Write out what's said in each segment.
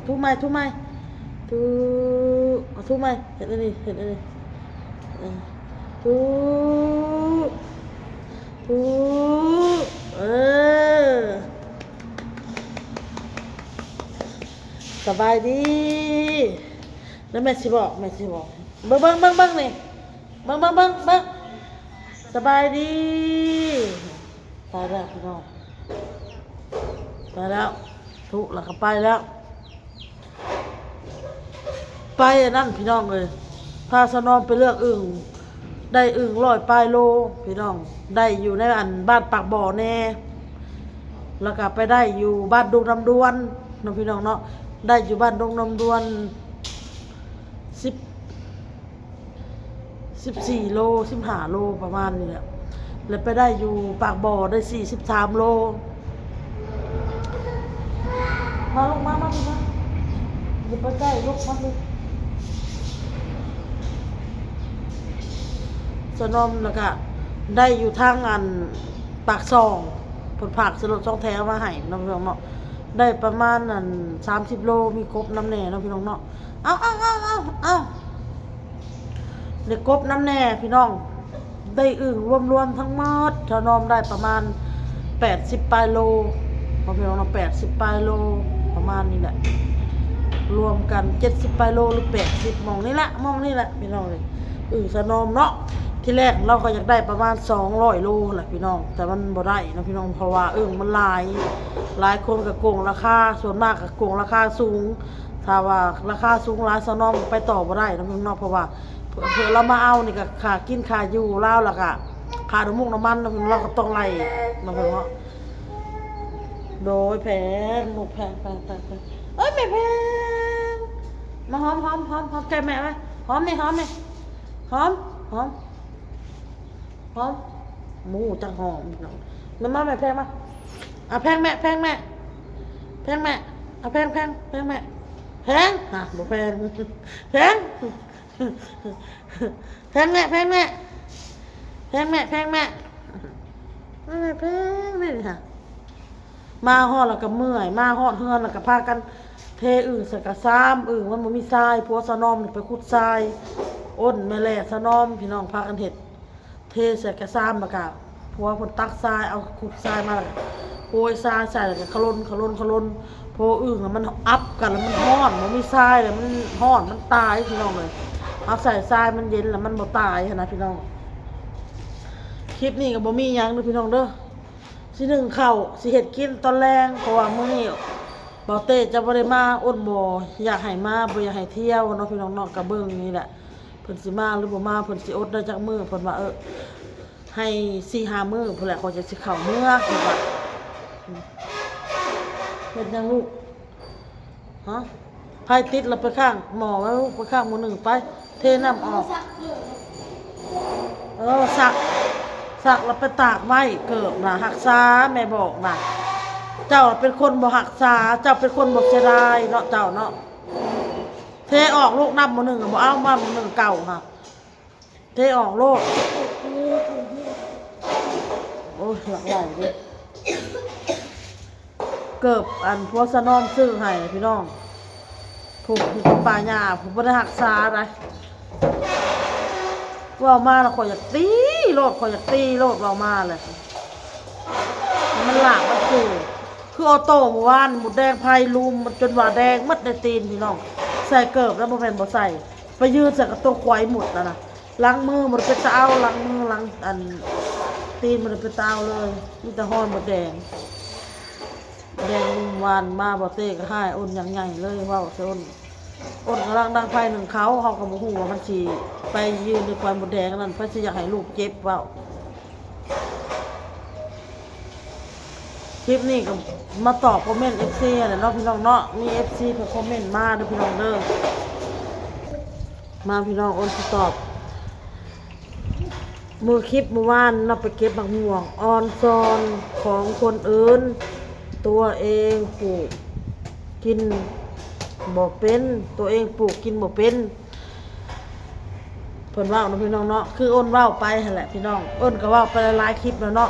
ຖູໃໝ່ ຖູໃໝ່ ຖູ ເອົາຖູໃໝ່ ເຮັດອັນນີ້ ເຮັດອັນນີ້ ເອີ ຖູ ຖູ ເອີ ສະບາຍດີ ແລ້ວແມ່ຊິບອກ ແມ່ຊິບອກ ເບິ່ງ ເບິ່ງ ເບິ່ງ ເບິ່ງນີ້ ເບິ່ງ ເບິ່ງ ເບິ່ງ ເບິ່ງ ສະບາຍດີ ໄປແລ້ວພີ່ນ້ອງ ໄປແລ້ວ ທຸລະກະໄປແລ້ວ ໄປອັນນັ້ນພີ່ນ້ອງເອີຍ ພາສາວນອມໄປເລືອກອຶ່ງ ໄດ້ອຶ່ງຮ້ອຍປາຍໂລພີ່ນ້ອງ ໄດ້ຢູ່ໃນອັນບ້ານປາກບໍ່ແດ່ ແລ້ວກະໄປໄດ້ຢູ່ບ້ານດົງນ້ຳດ່ວນເນາະ ພີ່ນ້ອງເນາະ ໄດ້ຢູ່ບ້ານດົງນ້ຳດ່ວນ ສິບ ສິບສີ່ໂລ ສິບຫ້າໂລ ປະມານນີ້ແຫຼະ ແລ້ວໄປໄດ້ຢູ່ປາກບໍ່ໄດ້ສີ່ສິບສາມໂລ ມາລູກມາ ມາ ມາ ຢ່າໄປໃກ້ລູກ ມາ ສາວນອມ ແລ້ວກະໄດ້ຢູ່ທາງອັນປາກຊ່ອງ ເພິ່ນຝາກໃສ່ລົດສອງແຖວມາໃຫ້ເນາະ ພີ່ນ້ອງເນາະ ໄດ້ປະມານອັນສາມສິບໂລ ມີກົບນຳແດ່ເນາະ ພີ່ນ້ອງເນາະ ເອົາ ເອົາ ເອົາ ເອົາ ເອົາ ໄດ້ກົບນຳແດ່ພີ່ນ້ອງ ໄດ້ອຶ່ງລວມໆທັງໝົດ ສາວນອມໄດ້ປະມານແປດສິບປາຍໂລ ພໍ່ແມ່ພີ່ນ້ອງເນາະ ແປດສິບປາຍໂລ ປະມານນີ້ແຫຼະ ລວມກັນເຈັດສິບປາຍໂລ ຫຼື ແປດສິບ ໝ່ອງນີ້ແຫຼະ ໝ່ອງນີ້ແຫຼະພີ່ນ້ອງເອີຍ ອຶ່ງສາວນອມເນາະ ທີແລກລາວກໍຢາກໄດ້ປະມານສອງຮ້ອຍໂລຫັ້ນແຫຼະພີ່ນ້ອງ ແຕ່ມັນບໍ່ໄດ້ເນາະພີ່ນ້ອງ ເພາະວ່າອຶ່ງມັນຫຼາຍ ຫຼາຍຄົນກໍໂກງລາຄາ ສ່ວນມາກກໍໂກງລາຄາສູງ ຖ້າວ່າລາຄາສູງຫຼາຍ ສາວນອມໄປຕໍ່ບໍ່ໄດ້ເນາະພີ່ນ້ອງເນາະ ເພາະວ່າເພື່ອ ເພື່ອລາວມາເອົານີ້ກໍຄ່າກິນຄ່າຢູ່ລາວ ແລ້ວກໍຄ່ານ້ຳມູກນ້ຳມັນເນາະພີ່ນ້ອງ ລາວກໍຕ້ອງໄລ່ເນາະພີ່ນ້ອງເນາະ ໂດຍ ແພງ ລູກ ແພງ ແພງ ແພງ ແພງ ເອີຍ ແມ່ແພງ ມາຫອມ ຫອມ ຫອມ ຫອມແກ້ມແມ່ມາ ຫອມນີ້ ຫອມນີ້ ຫອມ ຫອມ ຫອມ ໝູຈັກຫອມ ມາ ມາແມ່ແພງມາ ອ່ະ ແພງແມ່ ແພງແມ່ ແພງແມ່ ອ່ະ ແພງ ແພງ ແພງແມ່ ແພງ ຫາ ບໍ່ແພງ ແພງ ແພງແມ່ ແພງແມ່ ແພງແມ່ ແພງແມ່ ແພງແມ່ ແພງແມ່ ມາຮອດແລ້ວກໍເມື່ອຍ ມາຮອດເຮືອນແລ້ວກໍພາກັນເທອຶ່ງໃສ່ກະຊາມ ອຶ່ງມັນບໍ່ມີຊາຍ ຜົວສາວນອມໄປຂຸດຊາຍ ອົນແມ່ແຫຼະສາວນອມ ພີ່ນ້ອງ ພາກັນເຮັດ ເທໃສ່ກະຊາມ ແລ້ວກະຜົວເພິ່ນຕັກຊາຍ ເອົາຂຸດຊາຍມາ ແລ້ວກະໂກຍຊາຍໃສ່ ແລ້ວກະຂະຫຼົ່ນ ຂະຫຼົ່ນ ຂະຫຼົ່ນ ເພາະອຶ່ງມັນອັບກັນ ແລ້ວມັນຮ້ອນ ບໍ່ມີຊາຍ ແລ້ວມັນຮ້ອນ ມັນຕາຍ ພີ່ນ້ອງເອີຍ ເຮົາໃສ່ຊາຍມັນເຢັນ ແລ້ວມັນບໍ່ຕາຍຫັ້ນນະ ພີ່ນ້ອງ. ຄລິບນີ້ກໍບໍ່ມີຫຍັງເດີພີ່ນ້ອງເດີ ຊິໜຶ້ງເຂົ້າ ຊິເຮັດກິນຕອນແລງ ເພາະວ່າມື້ນີ້ບ່າວເຕ້ຈະບໍ່ໄດ້ມາ ອົນບໍ່ຢາກໃຫ້ມາ ບໍ່ຢາກໃຫ້ທ່ຽວເນາະ ພີ່ນ້ອງເນາະ ກໍເບິ່ງນີ້ແຫຼະ ເພິ່ນຊິມາຫຼືບໍ່ມາ ເພິ່ນຊິອົດໄດ້ຈັກມື້ ເພິ່ນວ່າ ເອີ ໃຫ້ສີ່ຫ້າມື້ພຸ້ນແຫຼະ ຂ້ອຍຈະຊິເຂົ້າເມືອ ເພິ່ນວ່າ ເຮັດຫຍັງລູກ? ຮະ ໄຟຕິດແລ້ວໄປຂ້າງໝໍ້ແລ້ວລູກ ໄປຂ້າງໝໍ້ໜຶ່ງໄປ ເທນ້ຳອອກ ເອີ ຊັກ ຊັກແລ້ວໄປຕາກໄວ້ ເກີບນະ ຮັກສາ ແມ່ບອກນະ ເຈົ້າເປັນຄົນບໍ່ຮັກສາ ເຈົ້າເປັນຄົນບໍ່ເສຍດາຍເນາະ ເຈົ້າເນາະ ເທອອກລູກ ນ້ຳໝໍ້ໜຶ່ງບໍ່ເອົາ ມາໝໍ້ໜຶ່ງເກົ່າຫັ້ນ ເທອອກໂລດ ໂອ້ຍ ຫຼັກຫຼາຍເດ້ ເກີບອັນຜົວສະໜອມຊື້ໃຫ້ພີ່ນ້ອງ ຜູ້ ຜູ້ປາຍາ ຜູ້ບໍ່ໄດ້ຮັກສາໃດ ເວົ້າມາແລ້ວຂ້ອຍຢາກຕີໂລດ ຂ້ອຍຢາກຕີໂລດ ເວົ້າມາແລ້ວ ມັນຫຼາກມັນຄື ຄືອໍໂຕ້ມື້ວານ ໝົດແດງໄຟລຸມ ມັນຈົນວ່າແດງໝົດໃນຕີນພີ່ນ້ອງ ໃສ່ເກີບແລ້ວບໍ່ແມ່ນບໍ່ໃສ່ ໄປຢືນໃສ່ກະໂຕຄວາຍໝົດຫັ້ນນະ ຫຼັງມືບໍ່ໄດ້ເປັນຕາເອົາ ຫຼັງມື ຫຼັງອັນ ຕີນບໍ່ໄດ້ເປັນຕາເອົາເລີຍ ມີແຕ່ຮອຍໝົດແດງ ແດງວານມາ ບໍ່ເຕກໍຮ້າຍ ອົນຢ່າງໃຫຍ່ເລີຍ ເວົ້າໃສ່ອົນ ອົນກຳລັງດັງໄຟໜຶ້ງເຂົ້າ ເຮົາກໍບໍ່ຮູ້ວ່າມັນຊິໄປຢືນໃນຄວາຍໝົດແດງນັ້ນ ໃຜຊິຢາກໃຫ້ລູກເຈັບ ເວົ້າ. ຄລິບນີ້ກໍມາຕອບຄອມເມັນເອັຟຊີຫັ້ນແຫຼະເນາະ ພີ່ນ້ອງເນາະ ມີເອັຟຊີເພິ່ນຄອມເມັນມາເດີພີ່ນ້ອງເດີ ມາພີ່ນ້ອງ ໂອນຊິຕອບ ມື້ຄລິບມື້ວານເນາະ ໄປເກັບໝາກມ່ວງ ອ່ອນຊອນຂອງຄົນອື່ນ ຕົວເອງປູກກິນບໍ່ເປັນ ຕົວເອງປູກກິນບໍ່ເປັນ. ເພິ່ນເວົ້າເນາະພີ່ນ້ອງເນາະ ຄືອ້ນເວົ້າໄປຫັ້ນແຫຼະພີ່ນ້ອງ ອ້ນກໍເວົ້າໄປຫຼາຍໆຄລິບແລ້ວເນາະ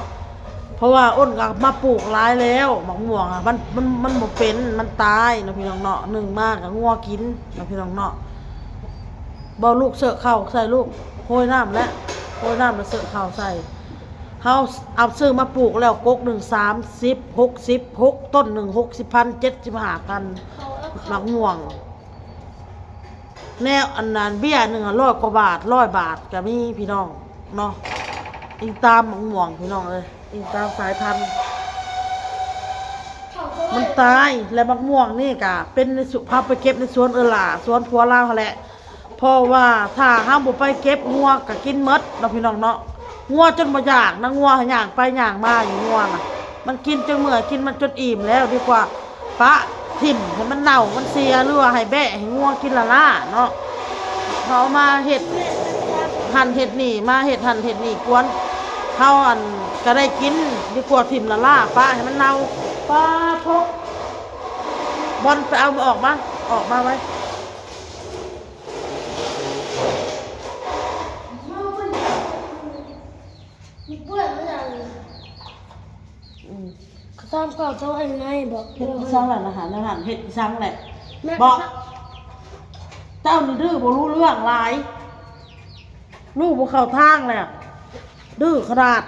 ເພາະວ່າອ້ນກໍມາປູກຫຼາຍແລ້ວ ໝາກມ່ວງອະ ມັນ ມັນ ມັນບໍ່ເປັນ ມັນຕາຍເນາະພີ່ນ້ອງເນາະ. ໜຶ່ງມາກໍງົວກິນເນາະພີ່ນ້ອງເນາະ. ບໍ່ ລູກເສີກເຂົ້າໃສ່ລູກ ໂຮຍນ້ຳແຫຼະ ໂຮຍນ້ຳແລ້ວເສີກເຂົ້າໃສ່. ເຮົາເອົາຊື້ມາປູກແລ້ວ ກົກໜຶ່ງສາມສິບ ຫົກສິບ ຫົກຕົ້ນໜຶ່ງຫົກສິບພັນ ເຈັດສິບຫ້າພັນ ໝາກມ່ວງ. ແນວອັນນັ້ນເບ້ຍໜຶ່ງອະ ຮ້ອຍກວ່າບາດ ຮ້ອຍບາດກໍມີພີ່ນ້ອງເນາະ. ອີງຕາມໝາກມ່ວງພີ່ນ້ອງເອີຍ ອີງຕາມສາຍພັນ ມັນຕາຍ. ແລະໝາກມ່ວງນີ້ກະເປັນໃນສວນ ພາໄປເກັບໃນສວນເອື້ອຍຫຼ້າ ສວນຜົວລາວຫັ້ນແຫຼະ. ເພາະວ່າຖ້າເຮົາບໍ່ໄປເກັບ ງົວກໍກິນໝົດເນາະພີ່ນ້ອງເນາະ. ງົວຈົນບໍ່ຢາກນະ ງົວຫາຍ່າງໄປຍ່າງມາຢູ່ ງົວນະ ມັນກິນຈົນເມື່ອຍ ກິນມັນຈົນອີ່ມແລ້ວ ດີກວ່າປະຖິ້ມໃຫ້ມັນເນົ່າມັນເສຍ ຫຼືວ່າໃຫ້ແບ້ໃຫ້ງົວກິນລ້າໆເນາະ. ເຮົາເອົາມາເຮັດຫັ້ນເຮັດນີ້ ມາເຮັດຫັ້ນເຮັດນີ້ກວນ ເຮົາອັນກໍໄດ້ກິນ ດີກວ່າຖິ້ມລ້າໆ ປະໃຫ້ມັນເນົ່າ. ປາໂທ້ ບອນໄປເອົາ ອອກມາ ອອກມາໄວ. ອືມ ເຂົາຖາມເຂົາເຈົ້າອັນໃໝ່ບໍ? ເຮັດອີສັງລະນະຫັ້ນ ນະຫັ້ນ ເຮັດອີສັງແຫຼະ ແມ່ນ ບໍ? ເຈົ້ານີ້ດື້ບໍ່ຮູ້ເລື່ອງຫຼາຍ ຮູ້ບໍ່ເຂົ້າທາງແຫຼະ ດື້ຂະໜາດ.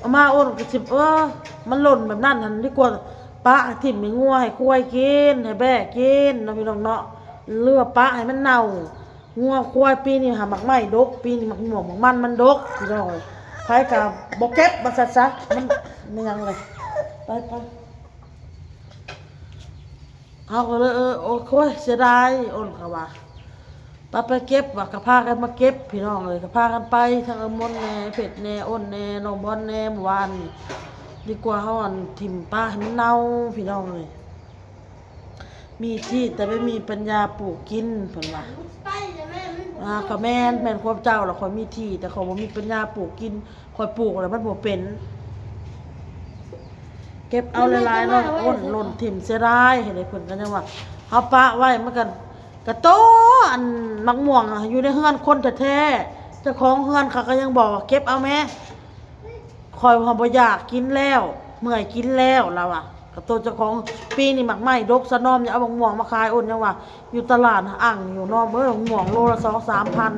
ເອົາມາໂອນກໍຊິ ເອີ ມັນຫຼົ່ນແບບນັ້ນຫັ້ນ ດີກວ່າປະໃຫ້ຖິ້ມໃຫ້ງົວໃຫ້ຄວາຍກິນ ໃຫ້ແບ້ກິນເນາະພີ່ນ້ອງເນາະ ຫຼືວ່າປະໃຫ້ມັນເນົ່າ. ງົວຄວາຍປີນີ້ຫາໝາກໄມ້ດົກ ປີນີ້ໝາກມ່ວງໝາກມັນມັນດົກພີ່ນ້ອງເອີຍ. ໃຜກໍບໍ່ເກັບວ່າຊັ້ນຊະ ມັນ ແມ່ນຫຍັງເລີຍ ໄປໆ. ເຮົາກໍເລີຍ ເອີ ໂອ້ຍ ເສຍດາຍ ໂອນກໍວ່າ ໄປ ໄປເກັບວ່າ ກໍພາກັນມາເກັບພີ່ນ້ອງເອີຍ ກໍພາກັນໄປ ທັງເອື້ອຍມົນແດ່ ເພັດແດ່ ໂອນແດ່ ນ້ອງບອນແດ່ ມື້ວານນີ້ ດີກວ່າເຮົາ ອັນ ຖິ້ມປະໃຫ້ມັນເນົ່າພີ່ນ້ອງເອີຍ. ມີທີ່ແຕ່ໄມ່ມີປັນຍາປູກກິນ ເພິ່ນວ່າ. ອ່າ ກໍແມ່ນ ແມ່ນຄວາມເຈົ້າລະ ຂ້ອຍມີທີ່ ແຕ່ຂ້ອຍບໍ່ມີປັນຍາປູກກິນ ຂ້ອຍປູກແລ້ວມັນບໍ່ເປັນ ເກັບເອົາຫຼາຍໆເນາະ ໂອນ ຫຼົ່ນຖິ້ມເສຍດາຍ. ເຫັນໄດ້ ເພິ່ນກໍຍັງວ່າ ເຮົາປະໄວ້ ມັນກໍ ກະໂຕ ອັນ ໝາກມ່ວງຢູ່ໃນເຮືອນຄົນແທ້ໆ ເຈົ້າຂອງເຮືອນເຂົາກໍຍັງບອກວ່າ ເກັບເອົາແມ້ ຂ້ອຍວ່າບໍ່ຢາກກິນແລ້ວ ເມື່ອຍກິນແລ້ວ ລາວວ່າ. ກະໂຕເຈົ້າຂອງ ປີນີ້ໝາກໄມ້ດົກຊະ ນ້ອມຍັງເອົາໝາກມ່ວງມາຂາຍ ໂອນຍັງວ່າ ຢູ່ຕະຫຼາດອັ່ງຢູ່ ນ້ອມເອີຍ ໝາກມ່ວງໂລລະສອງສາມພັນ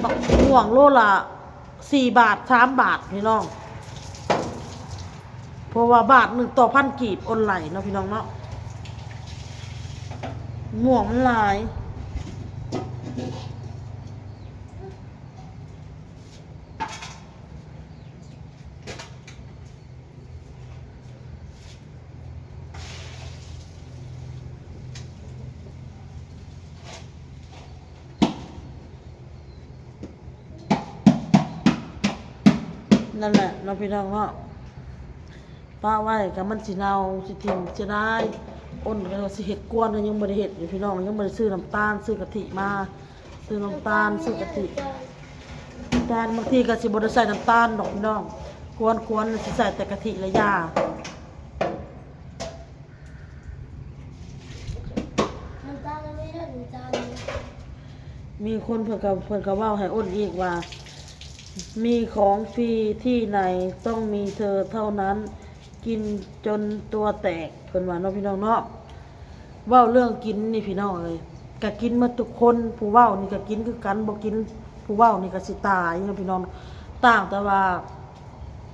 ໝາກມ່ວງໂລລະ ສີ່ບາດ ສາມບາດພີ່ນ້ອງ ເພາະວ່າບາດໜຶ່ງຕໍ່ພັນກີບ ໂອນໄຫຼເນາະພີ່ນ້ອງເນາະ ໝາກມ່ວງມັນຫຼາຍ. ນັ້ນແຫຼະເນາະພີ່ນ້ອງເນາະ ປະໄວ້ກໍມັນຊິເນົ່າ ຊິຖິ້ມ ເສຍດາຍ. ໂອນກໍຊິເຮັດກວນ ກໍຍັງບໍ່ໄດ້ເຮັດຢູ່ພີ່ນ້ອງ ຍັງບໍ່ໄດ້ຊື້ນ້ຳຕານ ຊື້ກະທິມາ ຊື້ນ້ຳຕານ ຊື້ກະທິ ແຕ່ບາງທີກໍຊິບໍ່ໄດ້ໃສ່ນ້ຳຕານດອກພີ່ນ້ອງ ກວນໆ ຊິໃສ່ແຕ່ກະທິ ແລະ ຢາ. ນ້ຳຕານອັນນີ້ເດີ ນ້ຳຕານ ມີຄົນເພິ່ນກໍ ເພິ່ນກໍເວົ້າໃຫ້ອ້ນອີກວ່າ ມີຂອງຟຣີທີ່ໄຫນ ຕ້ອງມີເທີເທົ່ານັ້ນ ກິນຈົນຕົວແຕກ ເພິ່ນວ່າເນາະ ພີ່ນ້ອງເນາະ. ເວົ້າເລື່ອງກິນນີ້ພີ່ນ້ອງເອີຍ ກະກິນໝົດທຸກຄົນ ຜູ້ເວົ້ານີ້ກະກິນຄືກັນ ບໍ່ກິນ ຜູ້ເວົ້ານີ້ກະຊິຕາຍເນາະພີ່ນ້ອງ. ຕ່າງແຕ່ວ່າ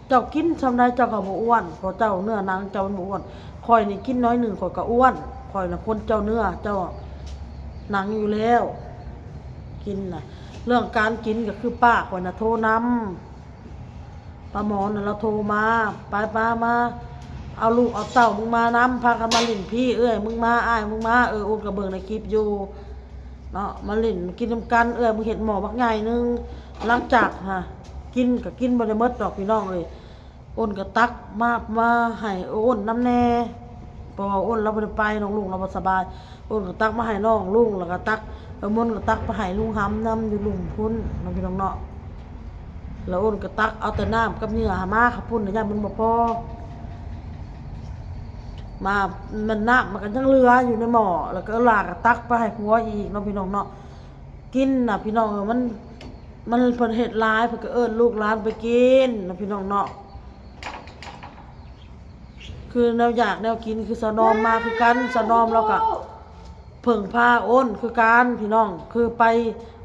ເຈົ້າກິນຊ່ຳໃດເຈົ້າກໍບໍ່ອ້ວນ ເພາະເຈົ້າເນື້ອໜັງເຈົ້າມັນບໍ່ອ້ວນ. ຂ້ອຍນີ້ກິນໜ້ອຍໜຶ່ງຂ້ອຍກໍອ້ວນ ຂ້ອຍນະຄົນເຈົ້າເນື້ອເຈົ້າໜັງຢູ່ແລ້ວ ກິນນະ. ເລື່ອງການກິນກໍຄືປ້າຂ້ອຍນະໂທນຳ ປ້າໝອນນະລາວໂທມາ ໄປປ້າມາ ເອົາລູກເອົາເຕົ້າມຶງມານຳ ພາກັນມາຫຼິ້ນພີ້ ເອື້ອຍມຶງມາ ອ້າຍມຶງມາ ເອີ ໂອນກໍເບິ່ງໃນຄລິບຢູ່ ເນາະ ມາຫຼິ້ນມາກິນນຳກັນ ເອື້ອຍ ມຶງເຮັດໝໍ້ບັກໃຫຍ່ໜຶ່ງ. ຫຼັງຈາກຫາ ກິນກໍກິນບໍ່ໄດ້ໝົດດອກພີ່ນ້ອງເອີຍ. ໂອນກໍຕັກມາ ມາໃຫ້ໂອນນຳແດ່ ເພາະວ່າໂອນລາວບໍ່ໄດ້ໄປ ນ້ອງລຸງລາວບໍ່ສະບາຍ. ໂອນກໍຕັກມາໃຫ້ນ້ອງລຸງ ແລ້ວກໍຕັກ ເອື້ອຍມົນກໍຕັກໄປໃຫ້ລຸງຫຳນຳຢູ່ລຸ່ມພຸ້ນເນາະ ພີ່ນ້ອງເນາະ. ແລ້ວໂອນກໍຕັກເອົາແຕ່ນ້ຳກັບເຫຍື່ອມາ ເຂົ້າປຸ້ນນະ ຢ້ານມັນບໍ່ພໍ ມາ ມັນ ນ້ຳມັນກໍຍັງເຫຼືອຢູ່ໃນໝໍ້ ແລ້ວກໍເອື້ອຍຫຼ້າກໍຕັກໄປໃຫ້ຜົວອີກເນາະ ພີ່ນ້ອງເນາະ. ກິນນະພີ່ນ້ອງເອີຍ ມັນ ມັນ ເພິ່ນເຮັດຫຼາຍ ເພິ່ນກໍເອີ້ນລູກຫຼານໄປກິນນະ ພີ່ນ້ອງເນາະ. ຄືແນວຢາກແນວກິນ ຄືສາວນອມມາຄືກັນ ສາວນອມລາວກະເພິ່ງພາໂອນຄືກັນ ພີ່ນ້ອງ. ຄືໄປ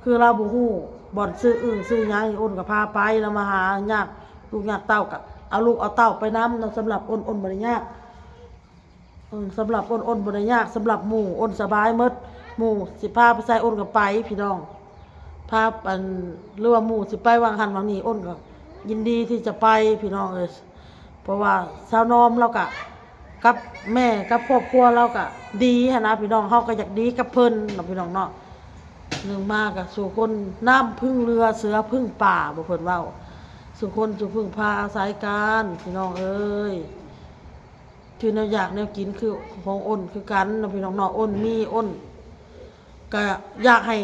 ຄືລາວບໍ່ຮູ້ບ່ອນຊື້ອຶ່ງຊື້ຫຍັງ ໂອນກໍພາໄປ ລາວມາຫາຍາກລູກຍາກເຕົ້າ ກະເອົາລູກເອົາເຕົ້າໄປນຳເນາະ. ສຳລັບໂອນ ໂອນບໍ່ໄດ້ຍາກ ເອີ ສຳລັບໂອນ ໂອນບໍ່ໄດ້ຍາກ. ສຳລັບໝູ່ ໂອນສະບາຍໝົດ ໝູ່ຊິພາໄປໃສ ໂອນກໍໄປ ພີ່ນ້ອງ. ພາ ອັນ ຫຼືວ່າໝູ່ຊິໄປຫວ່າງຫັ້ນຫວ່າງນີ້ ໂອນກໍຍິນດີທີ່ຈະໄປ ພີ່ນ້ອງເອີຍ. ເພາະວ່າສາວນອມລາວກະ ກັບແມ່ກັບຄອບຄົວລາວກະດີຫັ້ນນະ ພີ່ນ້ອງ. ເຮົາກໍຢາກດີກັບເພິ່ນເນາະ ພີ່ນ້ອງເນາະ. ໜຶ່ງມາກະສູ່ຄົນ ນ້ຳເພິ່ງເຮືອ ເສືອເພິ່ງປ່າ ບໍ່ ເພິ່ນເວົ້າ ສູ່ຄົນສູ່ເພິ່ງພາອາໄສກັນ ພີ່ນ້ອງເອີຍ. ຄືແນວຢາກແນວກິນຄືຂອງໂອນຄືກັນເນາະ ພີ່ນ້ອງເນາະ. ໂອນມີ ໂອນກະຢາກໃຫ້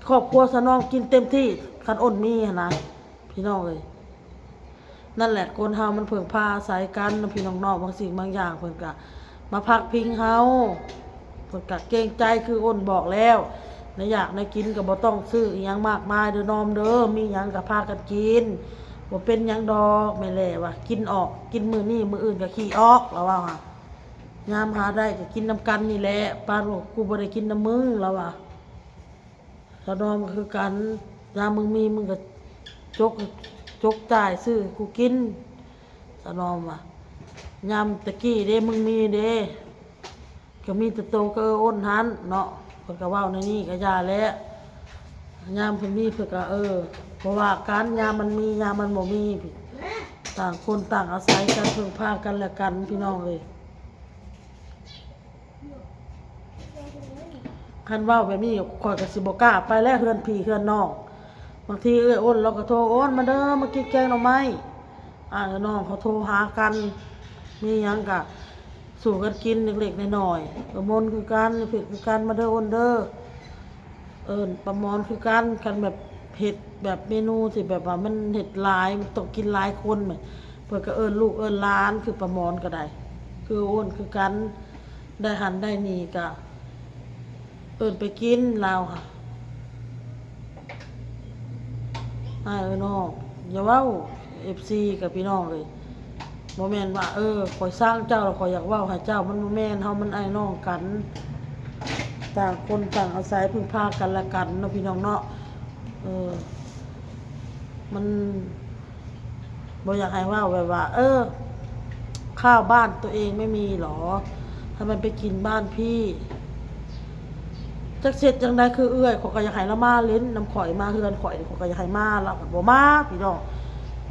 ຄອບຄົວສາວນອມກິນເຕັມທີ່ ຄັນໂອນມີຫັ້ນນະ ພີ່ນ້ອງເອີຍ. ນັ້ນແຫຼະ ຄົນເຮົາມັນເພິ່ງພາອາໄສກັນເນາະ ພີ່ນ້ອງເນາະ. ບາງສິ່ງບາງຢ່າງເພິ່ນກະມາພັກພິງເຮົາ ເພິ່ນກະເກງໃຈ ຄືໂອນບອກແລ້ວ ແນວຢາກແນວກິນກໍບໍ່ຕ້ອງຊື້ອີ່ຫຍັງມາກມາຍເດີນ້ອງເດີ ມີຫຍັງກໍພາກັນກິນ ບໍ່ເປັນຫຍັງດອກ. ແມ່ນແຫຼະວ່າ ກິນອອກ ກິນມື້ນີ້ ມື້ອື່ນກໍຂີ້ອອກ ລາວວ່າ. ຍາມຫາໄດ້ກໍກິນນຳກັນນີ້ແຫຼະ ປານວ່າ ກູບໍ່ໄດ້ກິນນຳມຶງ ລາວວ່າ. ສາວນອມກໍຄືກັນ ຍາມມຶງມີ ມຶງກໍຈົກ ຈົກຈ່າຍຊື້ໃຫ້ກູກິນ ສາວນອມວ່າ. ຍາມຕະກີ້ເດ້ ມຶງມີເດ້ ກໍມີແຕ່ໂຕກັບເອື້ອຍໂອນຫັ້ນເນາະ. ເພິ່ນກໍເວົ້າແນວນີ້ກໍຢ່າແຫຼະ ຍາມເພິ່ນມີເພິ່ນກໍ ເອີ ບໍ່ວ່າກັນ ຍາມມັນມີ ຍາມມັນບໍ່ມີ ຕ່າງຄົນຕ່າງອາໄສກັນ ເພິ່ງພາກັນແລະກັນ ພີ່ນ້ອງເອີຍ. ຄັນເວົ້າແບບນີ້ ຂ້ອຍກໍຊິບໍ່ກ້າໄປແລ້ວ ເຮືອນພີ່ເຮືອນນ້ອງ. ບາງທີເອື້ອຍໂອນລາວກໍໂທ ໂອນມາເດີ ມາກິນແກງໜໍ່ໄມ້ ອ້າຍເອື້ອຍນ້ອງເຂົາໂທຫາກັນ ມີຫຍັງກະສູ່ກັນກິນເລັກໆນ້ອຍໆ. ເອື້ອຍມົນຄືກັນ ເພັດຄືກັນ ມາເດີໂອນເດີ. ເອີ້ນປ້າໝອນຄືກັນ ຄັນແບບເຮັດແບບເມນູທີ່ແບບວ່າມັນເຮັດຫຼາຍ ມັນຕ້ອງກິນຫຼາຍຄົນ ແມ່ນເພິ່ນກໍເອີ້ນລູກເອີ້ນຫຼານ ຄືປ້າໝອນກໍໄດ້ ຄືໂອນຄືກັນ ໄດ້ຫັ້ນໄດ້ນີ້ກະເອີ້ນໄປກິນລາວຫະ. ອ້າຍເອີຍນ້ອງ ຢ່າເວົ້າ ເອັຟຊີ ກັບພີ່ນ້ອງເອີຍ ບໍ່ແມ່ນວ່າ ເອີ ຂ້ອຍຊັງເຈົ້າ ແລ້ວຂ້ອຍຢາກເວົ້າໃຫ້ເຈົ້າ ມັນບໍ່ແມ່ນ. ເຮົາມັນອ້າຍນ້ອງກັນ ຕ່າງຄົນຕ່າງອາໄສເພິ່ງພາກັນແລະກັນເນາະ ພີ່ນ້ອງເນາະ. ເອີ ມັນບໍ່ຢາກໃຫ້ເວົ້າແບບວ່າ ເອີ ຂ້າວບ້ານຕົວເອງໄມ່ມີເຫລອ ທຳໄມໄປກິນບ້ານພີ່? ຈັກຊິເຮັດຈັ່ງໃດ ຄືເອື້ອຍຂ້ອຍກໍຢາກໃຫ້ລາວມາຫຼິ້ນນຳຂ້ອຍ ມາເຮືອນຂ້ອຍ ຂ້ອຍກໍຢາກໃຫ້ມາ ລາວກໍບໍ່ມາ ພີ່ນ້ອງ.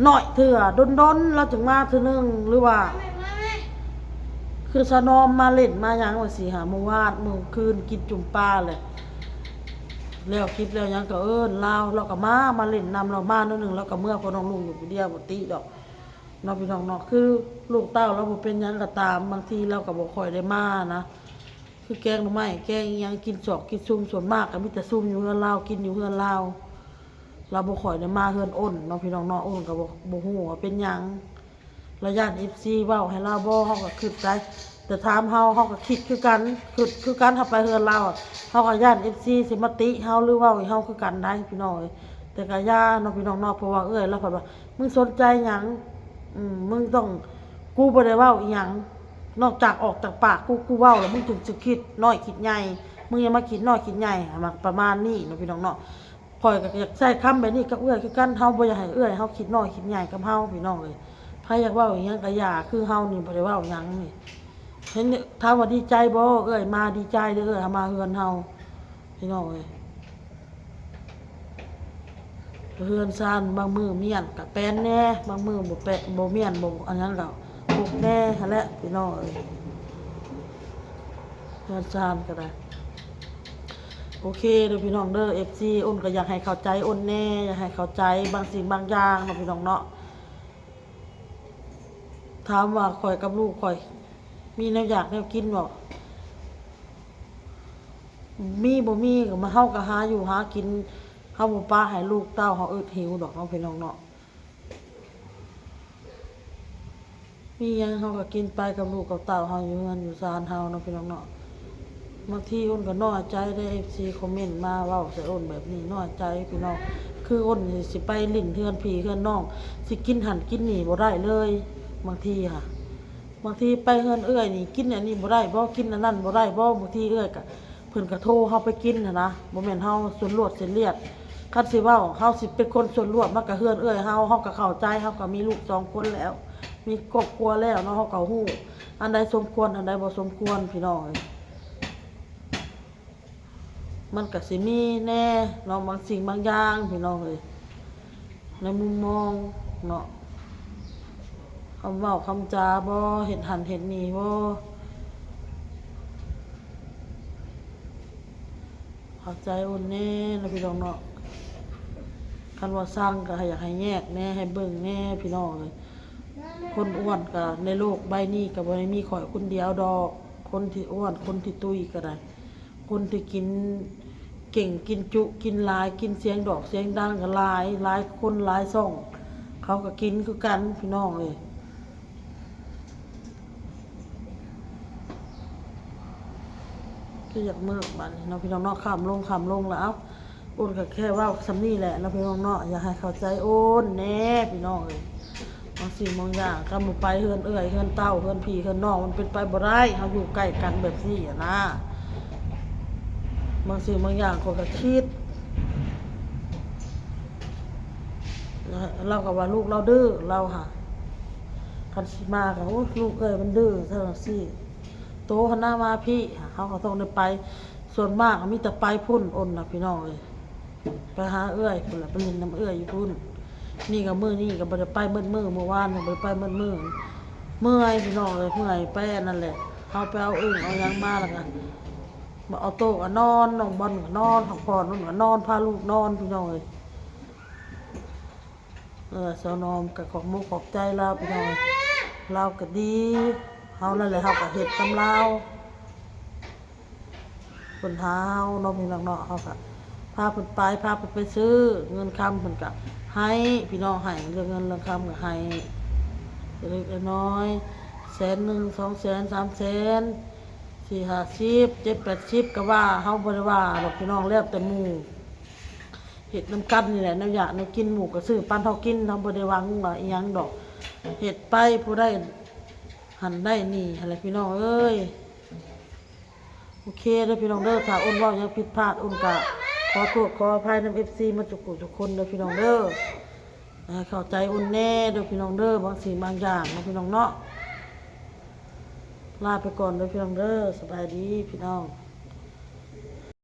ໜ້ອຍເທື່ອ ດົນໆ ລາວຈຶ່ງມາເທື່ອໜຶ່ງ ຫຼືວ່າ ຄືສາວນອມມາຫຼິ້ນມາຫຍັງວ່າຊີ້ຫາ ມື້ວານມື້ຄືນກິນຈຸ່ມປາແຫຼະ ແລ້ວກິນແລ້ວຫຍັງກໍເອີ້ນລາວ ລາວກໍມາ ມາຫຼິ້ນນຳ ລາວມາໜ້ອຍໜຶ່ງ ລາວກໍເມືອ ເພາະນ້ອງລຸງຢູ່ຜູ້ດຽວ ບໍ່ຕິດອກເນາະ ພີ່ນ້ອງເນາະ. ຄືລູກເຕົ້າລາວບໍ່ເປັນຫຍັງກໍຕາມ ບາງທີລາວກໍບໍ່ຄ່ອຍໄດ້ມານະ. ຄືແກງໜໍ່ໄມ້ ແກງອີ່ຫຍັງ ກິນຊອກກິນຊຸມ ສ່ວນມາກກໍມີແຕ່ຊຸມຢູ່ເຮືອນລາວ ກິນຢູ່ເຮືອນລາວ ລາວບໍ່ຄ່ອຍໄດ້ມາເຮືອນໂອນເນາະ ພີ່ນ້ອງເນາະ. ໂອນກໍບໍ່ ບໍ່ຮູ້ວ່າເປັນຫຍັງ ລາວຢ້ານເອັຟຊີເວົ້າໃຫ້ລາວບໍ ເຮົາກໍຄິດໄດ້ ແຕ່ຖາມເຮົາ ເຮົາກໍຄິດຄືກັນ ຄິດຄືກັນ. ເຮົາໄປເຮືອນລາວ ເຮົາກໍຢ້ານເອັຟຊີຊິມາຕິເຮົາ ຫຼືເວົ້າໃຫ້ເຮົາຄືກັນໄດ໋ ພີ່ນ້ອງເອີຍ. ແຕ່ກໍຢ່າເນາະ ພີ່ນ້ອງເນາະ ເພາະວ່າເອື້ອຍລາວເພິ່ນວ່າ ມຶງສົນໃຈຫຍັງ ອືມ ມຶງຕ້ອງ ກູບໍ່ໄດ້ເວົ້າອີ່ຫຍັງ ນອກຈາກອອກຈາກປາກກູ ກູເວົ້າແລ້ວ ມຶງຈຶ່ງຊິຄິດນ້ອຍຄິດໃຫຍ່ ມຶງຢ່າມາຄິດນ້ອຍຄິດໃຫຍ່ ປະມານນີ້ເນາະ ພີ່ນ້ອງເນາະ. ຂ້ອຍກໍຢາກໃຊ້ຄຳແບບນີ້ກັບເອື້ອຍຄືກັນ ເຮົາບໍ່ຢາກໃຫ້ເອື້ອຍເຮົາຄິດນ້ອຍຄິດໃຫຍ່ກັບເຮົາ ພີ່ນ້ອງເອີຍ. ໃຜຢາກເວົ້າອີ່ຫຍັງກໍຢ່າ ຄືເຮົານີ້ບໍ່ໄດ້ເວົ້າຫຍັງນີ້. ເຫັນ ຖາມວ່າດີໃຈບໍ່? ເອື້ອຍມາດີໃຈເດີ ເອື້ອຍເຮົາມາເຮືອນເຮົາ ພີ່ນ້ອງເອີຍ. ເຮືອນຊານບາງມື້ມ້ຽນກໍແປນແດ່ ບາງມື້ບໍ່ແປນ ບໍ່ມ້ຽນ ບໍ່ອັນນັ້ນກໍປົກແດ່ຫັ້ນແຫຼະ ພີ່ນ້ອງເອີຍ. ເຮືອນຊານກໍໄດ້ ໂອເຄເດີພີ່ນ້ອງເດີ ເອັຟຊີ ໂອນກໍຢາກໃຫ້ເຂົ້າໃຈໂອນແດ່ ຢາກໃຫ້ເຂົ້າໃຈບາງສິ່ງບາງຢ່າງເນາະ ພີ່ນ້ອງເນາະ. ຖາມວ່າຂ້ອຍກັບລູກຂ້ອຍມີແນວຢາກແນວກິນບໍ່? ມີບໍ່ມີກໍມາ ເຮົາກໍຫາຢູ່ຫາກິນ ເຮົາບໍ່ປະໃຫ້ລູກເຕົ້າເຮົາອຶດຫິວດອກເນາະ ພີ່ນ້ອງເນາະ. ມີຫຍັງເຮົາກໍກິນໄປກັບລູກກັບເຕົ້າເຮົາ ຢູ່ເຮືອນຢູ່ຊານເຮົາເນາະ ພີ່ນ້ອງເນາະ. ບາງທີໂອນກໍນ້ອຍໃຈເດ້ ເອັຟຊີ ຄອມເມັນມາເວົ້າໃສ່ໂອນແບບນີ້ ນ້ອຍໃຈ ພີ່ນ້ອງ. ຄືຄົນນີ້ຊິໄປຫຼິ້ນເຮືອນພີ່ເຮືອນນ້ອງ ຊິກິນຫັ້ນກິນນີ້ບໍ່ໄດ້ເລີຍ. ບາງທີຫະ ບາງທີໄປເຮືອນເອື້ອຍນີ້ ກິນອັນນີ້ບໍ່ໄດ້ບໍ່ ກິນອັນນັ້ນບໍ່ໄດ້ບໍ່. ບາງທີເອື້ອຍກະ ເພິ່ນກະໂທເຮົາໄປກິນຫັ້ນນະ ບໍ່ແມ່ນເຮົາສ່ວນລວດເສັ້ນລຽດ. ຄັນຊິເວົ້າ ເຮົາຊິເປັນຄົນສ່ວນລວດ ມັນກະເຮືອນເອື້ອຍເຮົາ ເຮົາກະເຂົ້າໃຈ. ເຮົາກະມີລູກສອງຄົນແລ້ວ ມີຄອບຄົວແລ້ວເນາະ ເຮົາກະຮູ້ ອັນໃດສົມຄວນ ອັນໃດບໍ່ສົມຄວນ ພີ່ນ້ອງເອີຍ. ມັນກະຊິມີແດ່ເນາະ ບາງສິ່ງບາງຢ່າງ ພີ່ນ້ອງເອີຍ ໃນມຸມມອງເນາະ ຄຳເວົ້າຄຳຈາບໍ່ ເຮັດຫັ້ນເຮັດນີ້ບໍ່ ເຂົ້າໃຈອຸ່ນແດ່ເນາະ ພີ່ນ້ອງເນາະ. ຄັນວ່າຊັງກະຢາກໃຫ້ແຍກແດ່ ໃຫ້ເບິ່ງແດ່ ພີ່ນ້ອງເອີຍ. ຄົນອ້ວນກະໃນໂລກໃບນີ້ກະບໍ່ໄດ້ມີຂ້ອຍຄົນດຽວດອກ ຄົນທີ່ອ້ວນ ຄົນທີ່ຕຸ້ຍກະໄດ້ ຄົນທີ່ກິນເກັ່ງ ກິນຈຸ ກິນຫຼາຍ ກິນສຽງດອກສຽງດັງກະຫຼາຍ ຫຼາຍຄົນຫຼາຍຊ່ອງ ເຂົາກະກິນຄືກັນ ພີ່ນ້ອງເອີຍ. ຄືຢາກເມີບາດນີ້ເນາະ ພີ່ນ້ອງເນາະ ຄ່ຳລົງ ຄ່ຳລົງແລ້ວ. ເອົ້າ ອຸ່ນກະແຄ່ເວົ້າສ່ຳນີ້ແຫຼະເນາະ ພີ່ນ້ອງເນາະ ຢາກໃຫ້ເຂົ້າໃຈອຸ່ນແດ່ ພີ່ນ້ອງເອີຍ. ບາງສິ່ງບາງຢ່າງ ຄັນບໍ່ໄປເຮືອນເອື້ອຍ ເຮືອນເຕົ້າ ເຮືອນພີ່ເຮືອນນ້ອງ ມັນເປັນໄປບໍ່ໄດ້ ເຮົາຢູ່ໃກ້ກັນແບບນີ້ຫັ້ນນະ. ບາງສິ່ງບາງຢ່າງຂ້ອຍກະຄິດ ລາວກະວ່າລູກລາວດື້ ລາວຫາ ຄັນຊິມາກະ ໂອ້ ລູກເອື້ອຍມັນດື້ ຊັ້ນຊີ້ ໂຕຫັ້ນນະມາພີ້ ເຮົາກະຕ້ອງໄດ້ໄປ. ສ່ວນມາກມີແຕ່ໄປພຸ້ນ ອຸ່ນນະ ພີ່ນ້ອງເອີຍ ໄປຫາເອື້ອຍພຸ້ນແຫຼະ ໄປຫຼິ້ນນຳເອື້ອຍຢູ່ພຸ້ນ. ນີ້ກະມື້ນີ້ກະບໍ່ໄດ້ໄປໝົດມື້ ມື້ວານກະບໍ່ໄດ້ໄປໝົດມື້ ເມື່ອຍ ພີ່ນ້ອງເອີຍ ເມື່ອຍໄປອັນນັ້ນແຫຼະ. ເຮົາໄປເອົາອຶ່ງເອົາຫຍັງມາແລ້ວກະ ເອົາໂຕກະນອນ ນ້ອງບອນກະນອນ ພັກຜ່ອນ ອຸ່ນກະນອນ ພາລູກນອນ ພີ່ນ້ອງເອີຍ. ເອີ ສາວນອມກະຂອບມຸກຂອບໃຈລາວ ພີ່ນ້ອງເອີຍ ລາວກະດີ ເຮົານັ້ນແຫຼະ ເຮົາກະເຮັດນຳລາວ ເພິ່ນຫາເຮົາເນາະ ພີ່ນ້ອງເນາະ ເຮົາກະພາເພິ່ນໄປ ພາເພິ່ນໄປຊື້ ເງິນຄຳເພິ່ນກະໃຫ້ ພີ່ນ້ອງ ໃຫ້ເລື່ອງເງິນເລື່ອງຄຳກະໃຫ້ ເລັກໆນ້ອຍໆ ແສນໜຶ່ງ ສອງແສນ ສາມແສນ ສີ່ຫ້າສິບ ເຈັດແປດສິບ ກະວ່າ ເຮົາບໍ່ໄດ້ວ່າດອກ ພີ່ນ້ອງ ແລ້ວແຕ່ໝູ່ ເຮັດນຳກັນນີ້ແຫຼະ ແນວຢາກແນວກິນ ໝູ່ກະຊື້ປັນເຮົາກິນ ເຮົາບໍ່ໄດ້ຫວັງວ່າອີ່ຫຍັງດອກ ເຮັດໄປ ຜູ້ໄດ້ຫັ້ນໄດ້ນີ້ຫັ້ນແຫຼະ ພີ່ນ້ອງເອີຍ. ໂອເຄເດີພີ່ນ້ອງເດີ ຖ້າອຸ່ນເວົ້າຫຍັງຜິດພາດ ອຸ່ນກະຂໍໂທດຂໍອະໄພນຳເອັຟຊີໝົດທຸກຜູ້ທຸກຄົນເດີພີ່ນ້ອງເດີ ໃຫ້ເຂົ້າໃຈອຸ່ນແດ່ເດີພີ່ນ້ອງເດີ ບາງສິ່ງບາງຢ່າງເນາະ ພີ່ນ້ອງເນາະ. ລາໄປກ່ອນເດີພີ່ນ້ອງເດີ ສະບາຍດີພີ່ນ້ອງ.